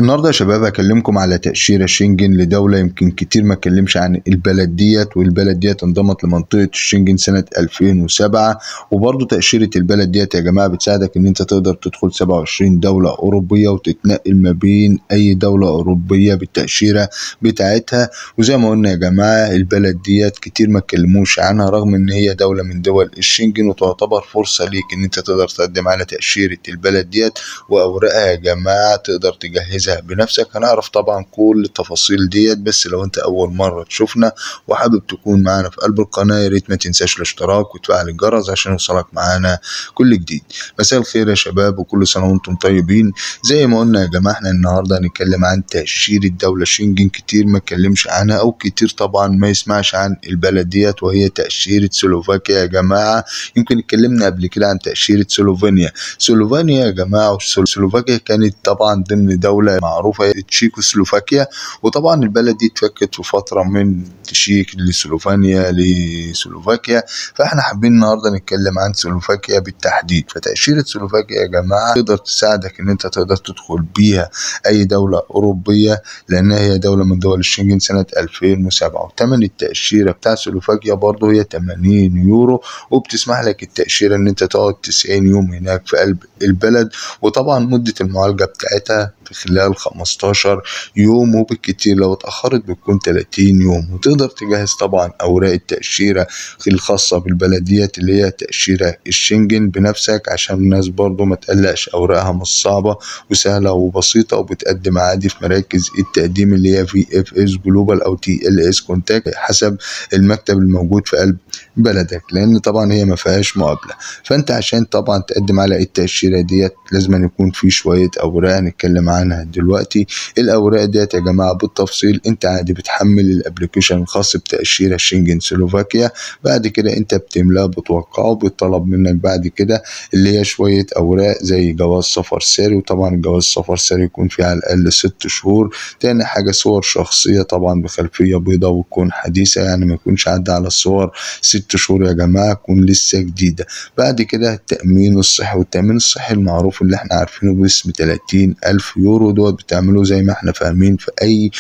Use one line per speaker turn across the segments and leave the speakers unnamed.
النهارده يا شباب هكلمكم على تأشيرة شنجن لدولة يمكن كتير ما اتكلمش عن البلد ديت، والبلد ديت انضمت لمنطقة الشنجن سنة 2007. وبرضه تأشيرة البلد ديت يا جماعة بتساعدك ان انت تقدر تدخل 27 دولة أوروبية وتتنقل ما بين أي دولة أوروبية بالتأشيرة بتاعتها. وزي ما قلنا يا جماعة البلد ديت كتير ما اتكلموش عنها رغم ان هي دولة من دول الشنجن، وتعتبر فرصة ليك ان انت تقدر تقدم على تأشيرة البلد ديت وأوراقها يا جماعة تقدر تجهزها بنفسك. هنعرف طبعا كل التفاصيل ديت، بس لو انت اول مرة تشوفنا وحابب تكون معانا في قلب القناة يا ريت ما تنساش الاشتراك وتفعل الجرس عشان يوصلك معانا كل جديد. مساء الخير يا شباب وكل سنة وانتم طيبين. زي ما قلنا يا جماعة احنا النهاردة هنتكلم عن تأشيرة دولة شنجن كتير ما اتكلمش عنها او كتير طبعا ما يسمعش عن البلد ديت، وهي تأشيرة سلوفاكيا يا جماعة. يمكن اتكلمنا قبل كده عن تأشيرة سلوفينيا. سلوفينيا يا جماعة وسلوفاكيا كانت طبعا ضمن دولة معروفة تشيكوسلوفاكيا، وطبعا البلد دي اتفكت في فترة من تشيك لسلوفانيا لسلوفاكيا، فاحنا حابين النهارده نتكلم عن سلوفاكيا بالتحديد. فتأشيرة سلوفاكيا يا جماعة تقدر تساعدك ان انت تقدر تدخل بيها اي دولة اوروبية لانها هي دولة من دول الشنجن سنة 2007. وثمن التأشيرة بتاع سلوفاكيا برضه هي 80 يورو، وبتسمح لك التأشيرة ان انت تقعد 90 يوم هناك في قلب البلد، وطبعا مدة المعالجة بتاعتها في خلال 15 يوم، وبالكتير لو اتأخرت بتكون 30 يوم. وتقدر تجهز طبعا أوراق التأشيرة الخاصة بالبلديات اللي هي تأشيرة الشنجن بنفسك عشان الناس برضو ما تقلقش، أوراقها مش صعبة وسهلة وبسيطة، وبتقدم عادي في مراكز التقديم اللي هي VFS Global أو TLScontact حسب المكتب الموجود في قلب بلدك، لأن طبعا هي ما فيهاش مقابلة. فأنت عشان طبعا تقدم على التأشيرة ديت لازم يكون في شوية أوراق هنتكلم عنها دلوقتي. الأوراق ديت يا جماعة بالتفصيل أنت عادي بتحمل ال application الخاص بتأشيرة شنجن سلوفاكيا، بعد كده أنت بتملاه بتوقعه، بيطلب منك بعد كده اللي هي شوية أوراق زي جواز سفر ساري، وطبعا جواز سفر ساري يكون فيه على الأقل 6 شهور. تاني حاجة صور شخصية طبعا بخلفية بيضاء وتكون حديثة، يعني ما يكونش عدى على الصور 6 شهور يا جماعة، تكون لسه جديدة. بعد كده التأمين الصحي، والتأمين الصحي المعروف اللي احنا عارفينه باسم 30,000 يورو دوت بتعمله زي ما احنا فاهمين في أي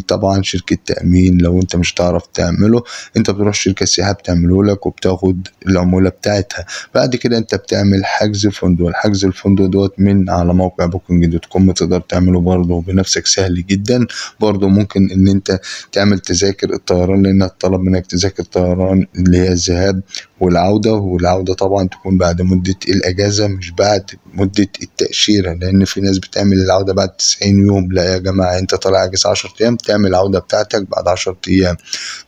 طبعا شركة تأمين. لو انت مش هتعرف تعمله انت بتروح شركة سياحة بتعمله لك وبتاخد العمولة بتاعتها. بعد كده انت بتعمل حجز فندق، الحجز الفندق دوت من على موقع Booking.com تقدر تعمله برضه بنفسك، سهل جدا. برضه ممكن ان انت تعمل تذاكر الطيران لان الطلب منك تذاكر طيران اللي هي الذهاب والعودة، والعودة طبعا تكون بعد مدة الأجازة مش بعد مدة التأشيرة، لأن في ناس بتعمل العودة بعد 90 يوم. لا يا جماعة، أنت طالع أجازة 10 أيام تعمل العودة بتاعتك بعد 10 أيام،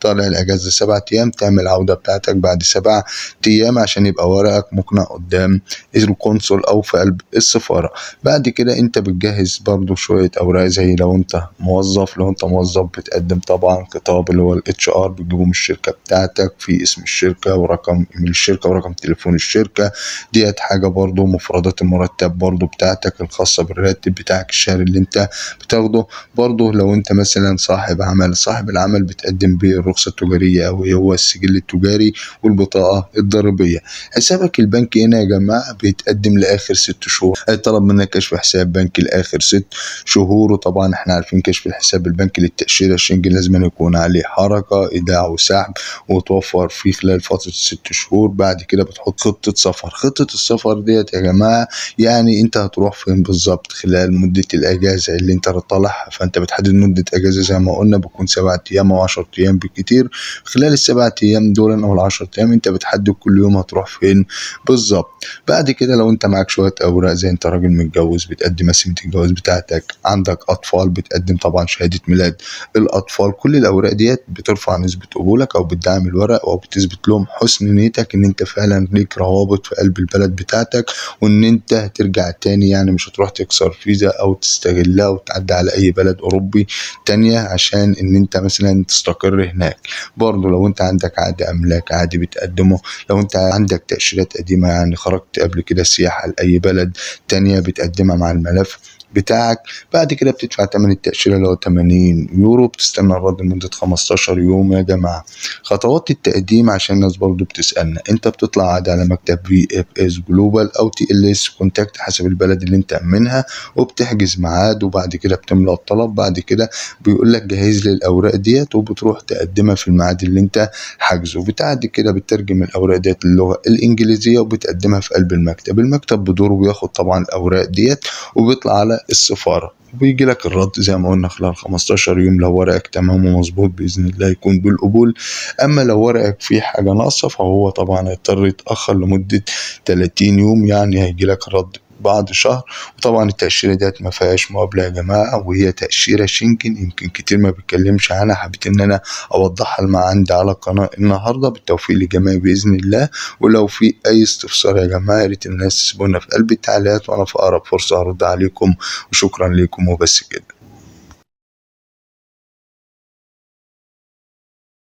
طالع الأجازة 7 أيام تعمل العودة بتاعتك بعد 7 أيام عشان يبقى ورقك مقنع قدام القنصل أو في قلب السفارة. بعد كده أنت بتجهز برضو شوية أوراق زي لو أنت موظف، لو أنت موظف بتقدم طبعا خطاب اللي هو ال HR بتجيبه من الشركة بتاعتك في اسم الشركة ورقم ايميل الشركة ورقم تليفون الشركة ديت. حاجة برضو مفردات المرتب برضو بتاعتك الخاصة بالراتب بتاعك الشهري اللي انت بتاخده. برضو لو انت مثلا صاحب عمل، صاحب العمل بتقدم به الرخصة التجارية او هو السجل التجاري والبطاقة الضريبية. حسابك البنكي هنا يا جماعة بيتقدم لآخر 6 شهور، هيطلب منك كشف حساب بنكي لآخر 6 شهور. وطبعا احنا عارفين كشف الحساب البنكي للتأشيرة الشنجن لازم يكون عليه حركة إيداع وسحب وتوفر في خلال فترة 6 شهور. بعد كده بتحط خطة سفر. خطة السفر ديت يا جماعة يعني انت هتروح فين بالظبط خلال مدة الأجازة اللي انت طالعها، فانت بتحدد مدة أجازة زي ما قلنا بتكون 7 أيام أو 10 أيام بالكتير. خلال ال7 أيام دول أو ال10 أيام انت بتحدد كل يوم هتروح فين بالظبط. بعد كده لو انت معاك شوية أوراق زي انت راجل متجوز بتقدم قسيمة الجواز بتاعتك، عندك أطفال بتقدم طبعا شهادة ميلاد الأطفال. كل الأوراق ديت بترفع نسبة قبولك أو بتدعم الورق أو بتثبت لهم حسن نيتك إن أنت فعلا ليك روابط في قلب البلد بتاعتك وإن أنت هترجع تاني، يعني مش هتروح تكسر فيزا أو تستغلها وتعدي على أي بلد أوروبي تانية عشان إن أنت مثلا تستقر هناك. برضه لو أنت عندك عقد أملاك عادي بتقدمه، لو أنت عندك تأشيرات قديمة يعني خرجت قبل كده سياحة لأي بلد تانية بتقدمها مع الملف بتاعك. بعد كده بتدفع ثمن التأشيرة اللي هو 80 يورو، بتستنى الرد لمدة 15 يوم يا جماعة. خطوات التقديم عشان الناس برضو بتسألنا، انت بتطلع عادي على مكتب VFS Global او TLS Contact حسب البلد اللي انت منها، وبتحجز ميعاد، وبعد كده بتملأ الطلب. بعد كده بيقول لك جهز لي الاوراق ديت، وبتروح تقدمها في الميعاد اللي انت حاجزه. بعد كده بتترجم الاوراق ديت للغة الانجليزية وبتقدمها في قلب المكتب. المكتب بدوره بياخد طبعا الاوراق ديت وبيطلع على السفارة، وبيجي لك الرد زي ما قلنا خلال 15 يوم. لو ورقك تمام ومظبوط باذن الله يكون بالقبول، اما لو ورقك فيه حاجة ناقصه فهو طبعا هيضطر يتاخر لمدة 30 يوم، يعني هيجي لك الرد بعد شهر. وطبعا التأشيرة ديت ما فيهاش مقابلة يا جماعة، وهي تأشيرة شنجن يمكن كتير ما بيتكلمش عنها، حبيت ان انا اوضحها لما عندي على القناة النهاردة. بالتوفيق للجميع بإذن الله، ولو في اي استفسار يا جماعة يا ريت الناس تسيبونا في قلب التعليقات، وانا في اقرب فرصة هرد عليكم، وشكرا لكم وبس كده.